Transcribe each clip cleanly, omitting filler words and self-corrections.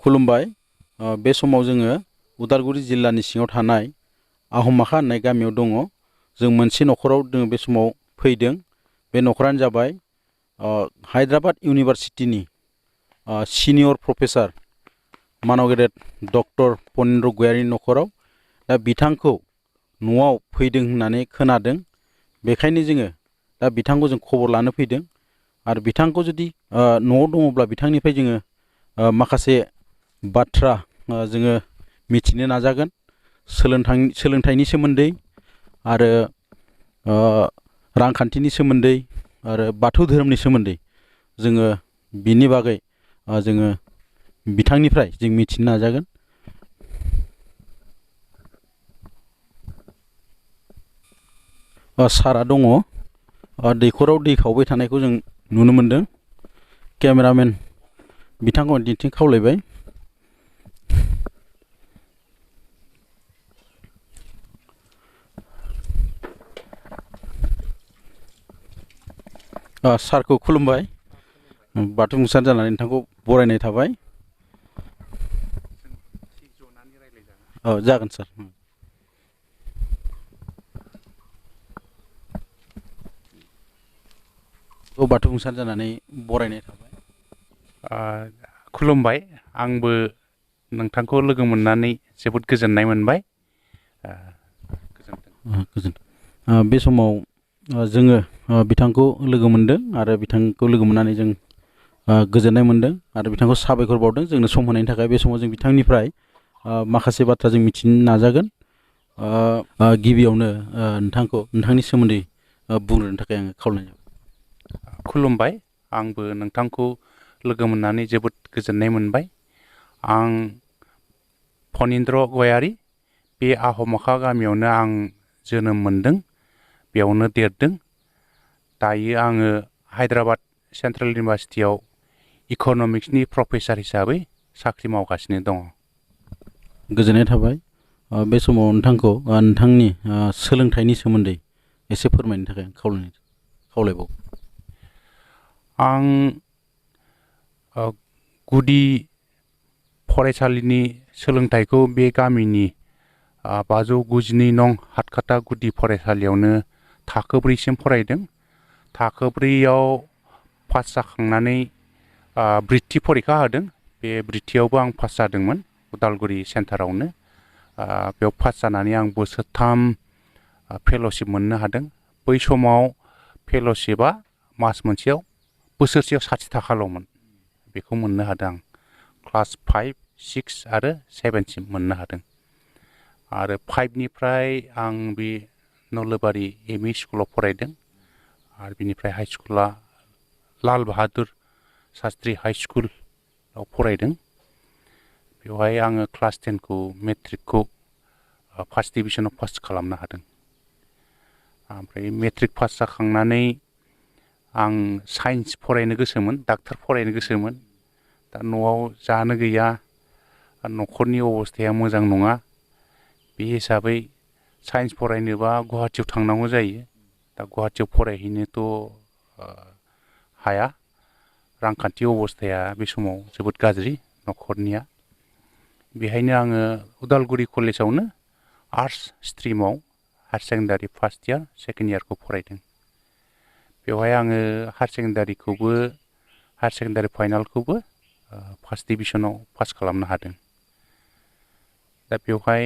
खुलुमबाय बे समाव जोङो उदालगुरि जिल्लानि सिङाव थानाय आहमाखा होननाय गामियाव दङ जों मोनसे नखराव जों बे समाव फैदों बे नखरानो जाबाय हायद्राबाद इउनिभारसिटिनि सिनियर प्रफेसर मानव गेदेर डक्टर फनिन्द्र गयारिनि नखराव दा बिथांखौ न'आव फैदों होननानै खोनादों बेखायनो जोङो दा बिथांखौ जों खबर लानो फैदों आरो बिथांखौ जुदि न'आव दङब्ला बिथांनिफ्राय जोङो माखासे बाथ्रा जोङो मिथिनो नाजागोन सोलोंथाइनि सोमोन्दै आरो रांखान्थिनि सोमोन्दै आरो बाथौ धोरोमनि सोमोन्दै जोङो बिनि बागै जोङो बिथांनिफ्राय जों मिथिनो नाजागोन। सारा दङ दैखराव दै खावबाय थानायखौ जों नुनो मोनदों केमेरामेन बिथांखौ दिन्थिनो खावलायबाय। सारखौ खुलुमबाय बाथौ मुसार जानानै नोंथांखौ बरायनाय थाबाय। औ जागोन सार। बाथौ मुसार जानानै बरायनाय थाबाय। खुलुमबाय आंबो नोंथांखौ लोगो मोननानै जोबोद गोजोननाय मोनबाय। गोजोन्थों। बे समाव जोङो बिथांखौ लोगो मोनदों आरो बिथांखौ लोगो मोननानै जों गोजोननाय मोनदों आरो बिथांखौ साबायखर बावदों जोंनो सम होनायनि थाखाय। बे समाव जों बिथांनिफ्राय माखासे बाथ्रा जों मिथिनो नाजागोन। गिबियावनो नोंथांखौ नोंथांनि सोमोन्दै बुंग्रोनो थाखाय आङो खावलायनाय जाबाय। खुलुमबाय आंबो नोंथांखौ लोगो मोननानै जोबोद गोजोननाय मोनबाय। आं फनिन्द्र गयारि बे आहमाखा गामियावनो आं जोनोम मोनदों बेयावनो देरदों। दायो आङो हायद्राबाद सेन्ट्रेल इउनिभारसिटियाव इक'नमिक्सनि प्रफेसार हिसाबै साख्रि मावगासिनो दङ। गोजोननाय थाबाय। बे समाव नोंथांखौ नोंथांनि सोलोंथाइनि सोमोन्दै एसे फोरमायनो थाखाय खावलायबावो। आं गुदि फरायसालिनि सोलोंथाइखौ बे गामिनि 592 नं हाटखाटा गुदि फरायसालियावनो थाखो 4सिम फरायदों। थाखो 4आव पास जाखांनानै बृत्ति फरिखा होदों। बे बृत्तियावबो आं पास जादोंमोन उदालगुरि सेन्टारावनो। बेयाव पास जानानै आं बोसोरथाम फेल'शिप मोननो हादों। बै समाव फेल'शिपआ मास मोनसेयाव बोसोरसेयाव 60 थाखाल'मोन। बेखौ मोननो हादों आं क्लास 5, 6 आरो 7सिम मोननो हादों। आरो 5निफ्राय आं बे नलबारि एमइ स्कुलाव फरायदों आरो बिनिफ्राय हाइ स्कुला लाल बाहादुर शास्त्री हाइ स्कुलाव फरायदों। बेवहाय आङो क्लास 10खौ मेट्रिकखौ फार्स्ट डिभिजनाव पास खालामनो हादों। ओमफ्राय मेट्रिक पास जाखांनानै आं साइन्स फरायनो गोसोमोन, डाक्टार फरायनो गोसोमोन। दा न'आव जानो गैया, न'खरनि अबस्थाया मोजां नङा। बे हिसाबै साइन्स फरायनोबा गुवाहाटियाव थांनांगौ जायो। दा गुवाहाटियाव फरायहैनोथ' हाया। रांखान्थि अबस्थाया बे समाव जोबोद गाज्रि न'खरनिया। बेहायनो आङो उदालगुरि कलेजावनो आर्ट्स स्ट्रिमाव higher secondary first year, second इयारखौ फरायदों। बेवहाय आङो हायार सेकेन्डारि फाइनालखौबो फार्स्ट डिभिजनाव पास खालामनो हादों। दा बेवहाय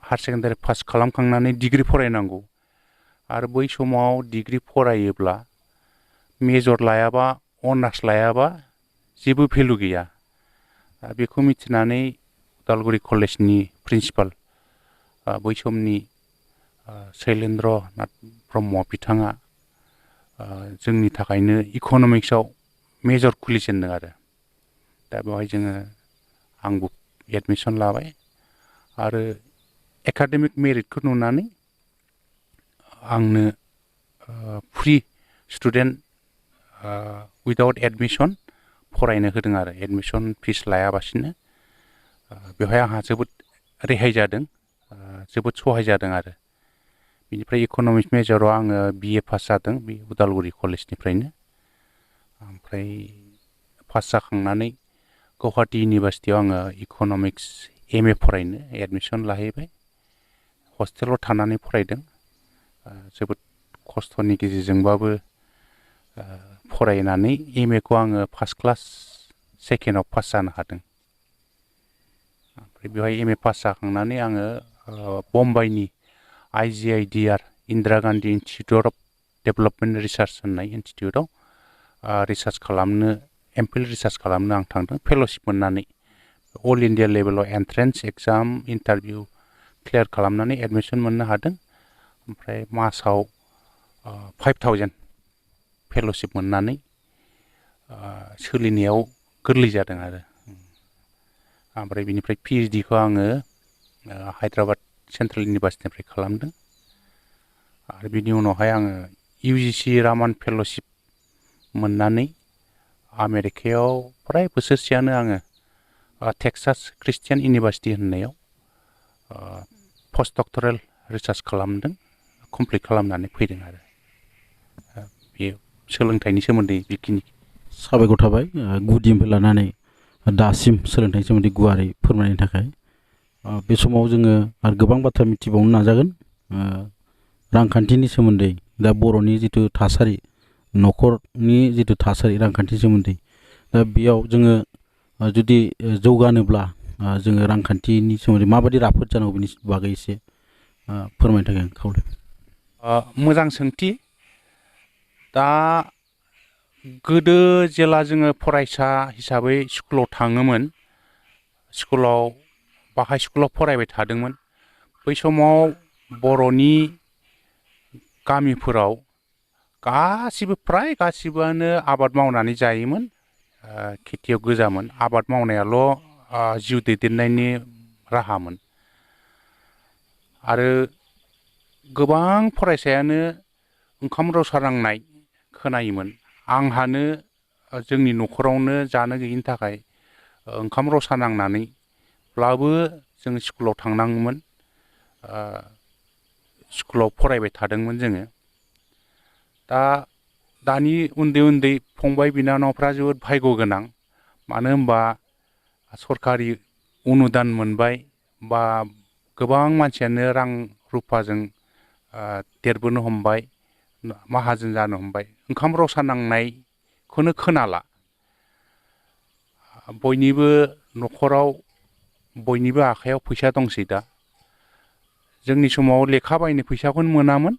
हायार सेकेन्डारि पास खालामखांनानै डिग्रि फरायनांगौ आरो बै समाव डिग्रि फरायोब्ला मेजर लायाबा, अनार्स लायाबा जेबो भेलु गैया। बेखौ मिथिनानै उदालगुरि कलेजनि प्रिन्सिपाल बै समनि शैलेन्द्र नाथ ब्रह्म बिथाङा जोंनि थाखायनो इक'नमिक्सआव मेजर खुलिजेनदों आरो। दा बेवहाय आंबो एडमिसन लाबाय आरो एकाडेमिक मेरिटखौ नुनानै आंनो फ्रि स्टुडेन्ट उइदाउट एडमिसन फरायनो होदों आरो एडमिसन फिस लायाबासिनो। बेवहाय आंहा जोबोद रेहाय जादों, जोबोद सहाय जादों आरो। बिनिफ्राय इक'नमिक्स मेजराव आङो बिए पास जादों बे उदालगुरि कलेजनिफ्रायनो। ओमफ्राय पास जाखांनानै गुवाहाटी इउनिभारसिटियाव आङो इक'नमिक्स MA फरायनो एडमिसन लाहैबाय। हस्टेलाव थानानै फरायदों। जोबोद खस्थ'नि गेजेरजोंबाबो फरायनानै MA खौ आङो फार्स्ट क्लास सेकेन्डआव पास जानो हादों। ओमफ्राय बेवहाय MA पास जाखांनानै आङो बम्बाइनि IGIDR Indira Gandhi institute of development research होननाय इन्स्टिटिउटआव रिसार्च खालामनो MPhil रिसार्च खालामनो आं थांदों फेल'शिप मोननानै। अल इन्डिया लेभेलाव एन्ट्रेन्स एग्जाम इन्टारभिउ क्लियार खालामनानै एडमिसन मोननो हादों। ओमफ्राय मासाव 5000 फेल'शिप मोननानै सोलिनायाव गोरलै जादों आरो। ओमफ्राय बिनिफ्राय PhD खौ आङो हायद्राबाद सेन्ट्रेल इउनिभारसिटिनिफ्राय खालामदों। आरो बिनि उनावहाय आङो UGC रामान फेल'शिप मोननानै आमेरिकायाव फ्राय बोसोरसेयानो आङो टेक्सास ख्रिस्टियान इउनिभारसिटि होननायाव पस्ट डक्टरेल रिसार्च खालामदों, कमप्लिट खालामनानै फैदों आरो। बे सोलोंथाइनि सोमोन्दै बेखिनि। साबायखर थाबाय गुदिनिफ्राय लानानै दासिम सोलोंथाइनि सोमोन्दै गुवारै फोरमायनायनि थाखाय। बे समाव जोङो आरो गोबां बाथ्रा मिथिबावनो नाजागोन। रांखान्थिनि सोमोन्दै दा बर'नि जिथु थासारि, न'खरनि जिथु थासारि रांखान्थिनि सोमोन्दै, दा बेयाव जोङो जुदि जौगानोब्ला जोङो रांखान्थिनि सोमोन्दै माबायदि राफोद जानांगौ बेनि बागै एसे फोरमायनो थाखाय आं खावलायबाय। मोजां सोंथि। दा गोदो जेला जोङो फरायसा हिसाबै स्कुलाव थाङोमोन, स्कुलाव बा हाइ स्कुलाव फरायबाय थादोंमोन, बै समाव बर'नि गामिफोराव गासिबो फ्राय गासिबोआनो आबाद मावनानै जायोमोन। खेथियाव गोजामोन। आबाद मावनायाल' जिउ दैदेननायनि राहामोन। आरो गोबां फरायसायानो ओंखाम रसा नांनाय खोनायोमोन। आंहानो जोंनि न'खरावनो जानो गैयिनि थाखाय ओंखाम रसा नांनानैब्लाबो जों स्कुलाव थांनाङोमोन। स्कुलाव फरायबाय थादोंमोन जोङो। दानि उन्दै उन्दै फंबाय बिनानावफ्रा जोबोद भाग्य गोनां। मानो होनबा सरखारि अनुदान मोनबाय, बा गोबां मानसियानो रां रुफाजों देरबोनो हमबाय, माहाजोन जानो हमबाय। ओंखाम रसा नांनायखौनो खोनाला। बयनिबो न'खराव बयनिबो आखाइयाव फैसा दंसै दा। जोंनि समाव लेखा बायनो फैसाखौनो मोनामोन,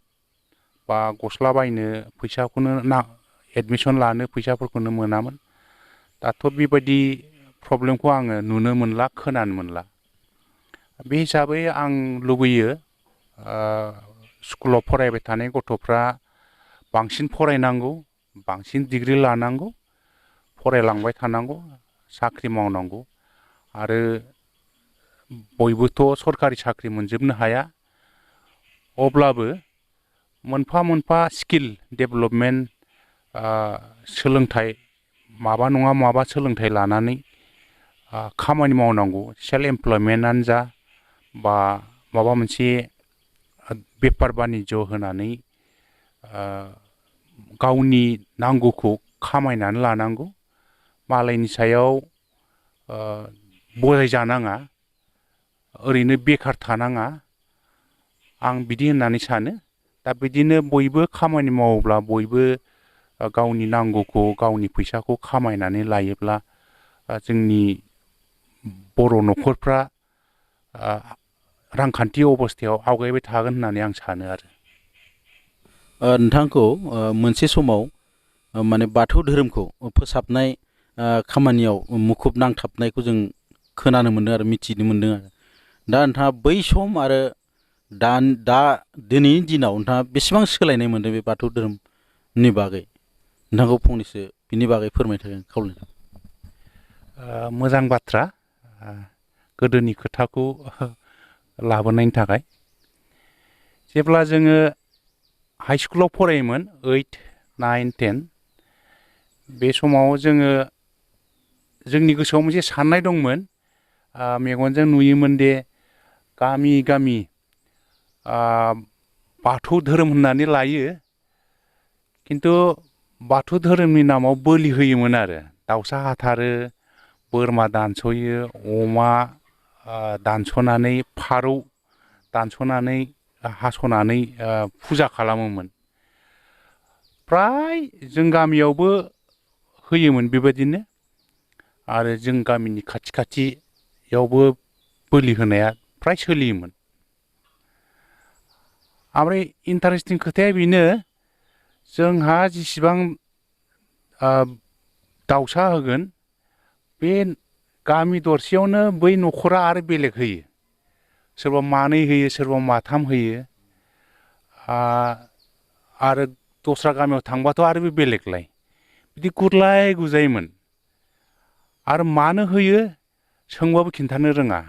बा गस्ला बायनो फैसाखौनो एडमिसन लानो फैसाफोरखौनो मोनामोन। दाथ' बेबायदि प्रब्लेमखौ आङो नुनो मोनला, खोनानो मोनला। बे हिसाबै आं लुबैयो स्कुलाव फरायबाय थानाय गथ'फ्रा बांसिन फरायनांगौ, बांसिन डिग्रि लानांगौ, फरायलांबाय थानांगौ, साख्रि मावनांगौ। आरो बयबोथ' सरखारि साख्रि मोनजोबनो हाया। अब्लाबो मोनफा मोनफा स्किल डेभेलपमेन्ट सोलोंथाइ माबा नङा माबा सोलोंथाइ लानानै खामानि मावनांगौ। सेल्फ एमप्लयमेन्टआनो जा, बा माबा मोनसे बेफार बानिज्य होनानै गावनि नांगौखौ खामायनानै लानांगौ। मालायनि सायाव बजाय जानाङा, ओरैनो बेखार थानाङा, आं बिदि होननानै सानो। दा बिदिनो बयबो खामानि मावोब्ला, बयबो गावनि नांगौखौ, गावनि फैसाखौ खामायनानै लायोब्ला जोंनि बर' न'खरफ्रा रांखान्थि अबस्थायाव आवगायबाय थागोन होननानै आं सानो आरो। नोंथांखौ मोनसे समाव माने बाथौ धोरोमखौ फोसाबनाय खामानियाव मुखुब नांथाबनायखौ जों खोनानो मोन्दों आरो मिथिनो मोन्दों आरो। दा नोंथाङा बै सम आरो दा दिनैनि दिनाव नोंथाङा बेसेबां सोलायनाय मोन्दों बे बाथौ धोरोमनि बागै? नोंथांखौ फंनैसो बिनि बागै फोरमायनो थाखाय खावलायदों। मोजां बाथ्रा, गोदोनि खोथाखौ लाबोनायनि थाखाय। जेब्ला जोङो हाइ स्कुलाव फरायोमोन 8, 9, 10, बे समाव जोंनि गोसोआव मोनसे साननाय दंमोन। मेगनजों नुयोमोन दे गामि गामि बाथौ धोरोम होननानै लायो, खिन्थु बाथौ धोरोमनि नामाव बोलि होयोमोन आरो। दाउसा हाथारो, बोरमा दानस'यो, अमा दानस'नानै, फारौ दानस'नानै हास'नानै फुजा खालामोमोन। फ्राय जों गामियावबो होयोमोन बेबायदिनो, आरो जों गामिनि खाथि खाथियावबो बोलि होनाया फ्राय सोलियोमोन। ओमफ्राय इन्टारेस्टिं खोथाया बेनो, जोंहा जेसेबां दाउसा होगोन, बे गामि दरसेयावनो बै न'खरा आरो बेलेग होयो। सोरबा मानै होयो, सोरबा माथाम होयो, आरो दस्रा गामियाव थांबाथ' आरो बे बेलेगलाय, बिदि गुरलाय गुजायोमोन। आरो मानो होयो सोंबाबो खिन्थानो रोङा।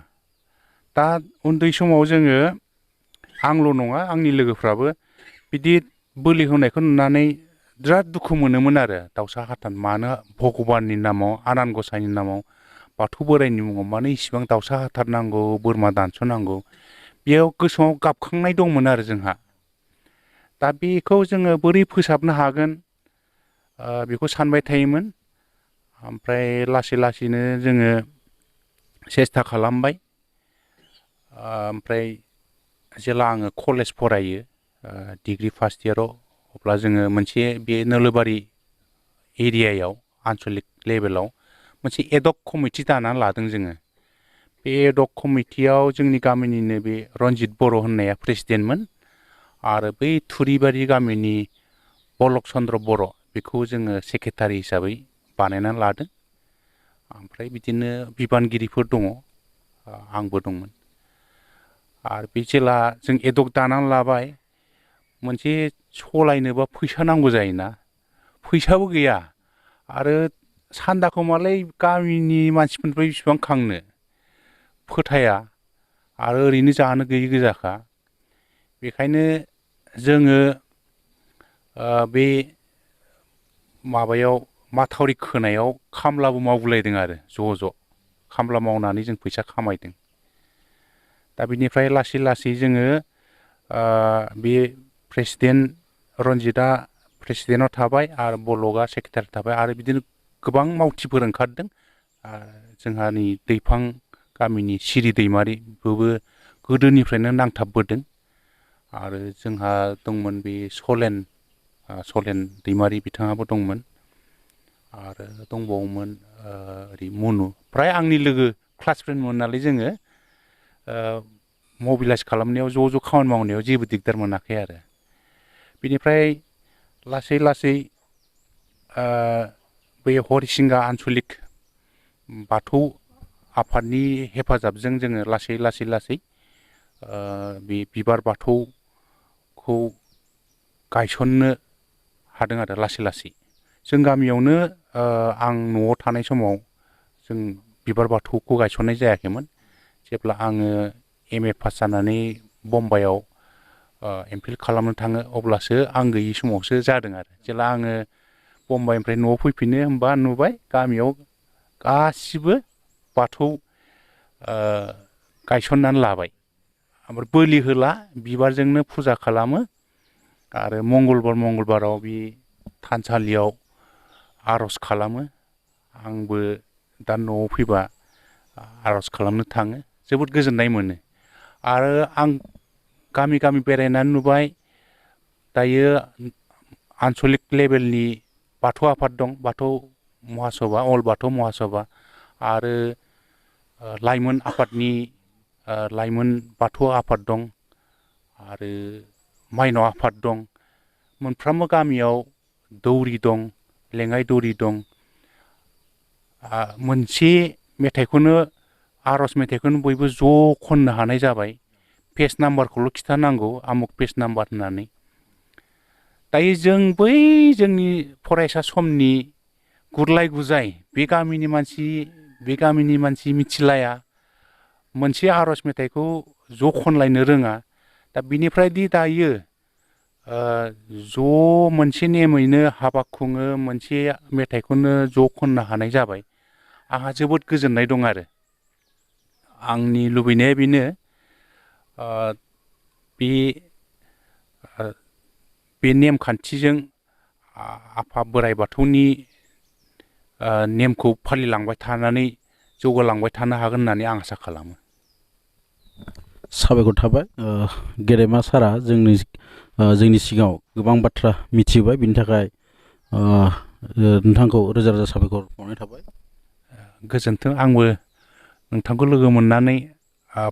दा उन्दै समाव जोङो, आंल' नङा आंनि लोगोफ्राबो बिदि बोलि होनायखौ नुनानै बिराद दुखु मोनोमोन आरो। दाउसा हाथार मानो भगबाननि नामाव, आनान गसाइनि नामाव, बाथौ बोराइनि मुङाव मानो इसिबां दाउसा हाथारनांगौ, बोरमा दानस'नांगौ, बेयाव गोसोआव गाबखांनाय दंमोन आरो जोंहा। दा बेखौ जोङो बोरै फोसाबनो हागोन बेखौ सानबाय थायोमोन। ओमफ्राय लासै लासैनो जोङो सेस्था खालामबाय। ओमफ्राय जेला आङो कलेज फरायो, डिग्रि फार्स्ट इयाराव, अब्ला जोङो मोनसे बे नोलोबारि एरियायाव आनसलिक लेभेलाव मोनसे एडक कमिटि दानानै लादों जोङो। बे एडक कमिटियाव जोंनि गामिनिनो बे रन्जित बर' होननाया प्रेसिडेन्टमोन, आरो बै थुरिबारि गामिनि बलक चन्द्र बर' बेखौ जोङो सेक्रेटारि हिसाबै बानायनानै लादों। ओमफ्राय बिदिनो बिबानगिरिफोर दङ, आंबो दंमोन। आरो बे जेला जों एडक दानानै लाबाय, मोनसे सलायनोबा फैसा नांगौ जायोना, फैसाबो गैया। आरो सान्दाखौ मालाय गामिनि मानसिफोरनिफ्राय बेसेबां खांनो, फोथाया, आरो ओरैनो जानो गैयि गोजाखा। बेखायनो जोङो बे माबायाव माथावरि खोनायाव खामलाबो मावगुलायदों आरो ज'। खामला मावनानै जों फैसा खामायदों। दा बिनिफ्राय लासै लासै जोङो बे प्रेसिडेन्ट रन्जितआ प्रेसिडेन्टआव थाबाय, आरो बलकआ सेक्रेटारि थाबाय, आरो बिदिनो गोबां मावथिफोर ओंखारदों। जोंहा नै दैफां गामिनि सिरि दैमारिबो गोदोनिफ्रायनो नांथाबबोदों। आरो जोंहा दंमोन बे सलेन दैमारि, बिथाङाबो दंमोन। आरो दंबावोमोन ओरै मनु, फ्राय आंनि लोगो क्लासमेटमोन नालाय जोङो, मबिलाइस खालामनायाव ज' खामानि मावनायाव जेबो दिगदार मोनाखै आरो। बिनिफ्राय लासै लासै बै हरिसिंगा आनसलिक बाथौ आफादनि हेफाजाबजों जोङो लासै लासै बे बिबार बाथौखौ गायसननो हादों आरो लासै लासै। जों गामियावनो आं न'आव थानाय समाव जों बिबार बाथौखौ गायसननाय जायाखैमोन। जेब्ला आङो एम ए पास जानानै बम्बाइआव एमफिल खालामनो थाङो, अब्लासो आं गैयि समावसो जादों आरो। जेब्ला आङो बम्बाइनिफ्राय न'आव फैफिनो, होमबा नुबाय गामियाव गासिबो बाथौ गायसननानै लाबाय। ओमफ्राय बोलि होला, बिबारजोंनो फुजा खालामो। आरो मंगलबाराव बे थानसालियाव आर'ज खालामो। आंबो दा न'आव फैबा आर'ज खालामनो थाङो, जोबोद गोजोननाय मोनो। आरो आं गामि गामि बेरायनानै नुबाय, दायो आनसलिक लेभेलनि बाथौ आफाद दं, बाथौ महासभा, अल बाथौ महासभा, आरो लाइमोन आफादनि लाइमोन बाथौ आफाद दं, आरो माइनाव आफाद दं। मोनफ्रोमबो गामियाव दौरि दं, लेङाइ दौरि दं। मोनसे मेथाइखौनो, आर'ज मेथाइखौनो बयबो ज' खननो हानाय जाबाय। पेज नाम्बारखौल' खिन्थानांगौ, आमुक पेज नाम्बार होननानै। दायो जों बै जोंनि फरायसा समनि गुरलाय गुजाय, बे गामिनि मानसि मिथिलाया, मोनसे आर'ज मेथाइखौ ज' खनलायनो रोङा। दा बिनिफ्रायदि दायो ज' मोनसे नेमैनो हाबा खुङो, मोनसे मेथाइखौनो ज' खननो हानाय जाबाय, आंहा जोबोद गोजोननाय दं आरो। आंनि लुबैनाया बेनो, बे नेमखान्थिजों आफा बोराइ बाथौनि नेमखौ फालिलांबाय थानानै जौगालांबाय थानो हागोन होननानै आं आसा खालामो। साबायखर थाबाय गेदेमा सारा जोंनि सिगाङाव गोबां बाथ्रा मिथिबाय बिनि थाखाय नोंथांखौ रोजा रोजा साबायखर बावनाय थाबाय। गोजोन्थों। आंबो नोंथांखौ लोगो मोननानै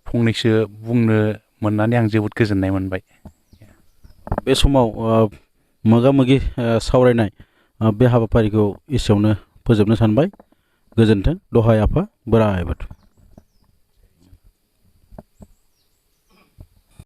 फंनैसो बुंनो मोननानै आं जोबोद गोजोननाय मोनबाय। बे समाव मोगा मोगि सावरायनाय बे हाबाफारिखौ एसेयावनो फोजोबनो सानबाय। गोजोन्थों। दहाय आफा बोराइ बाथौ।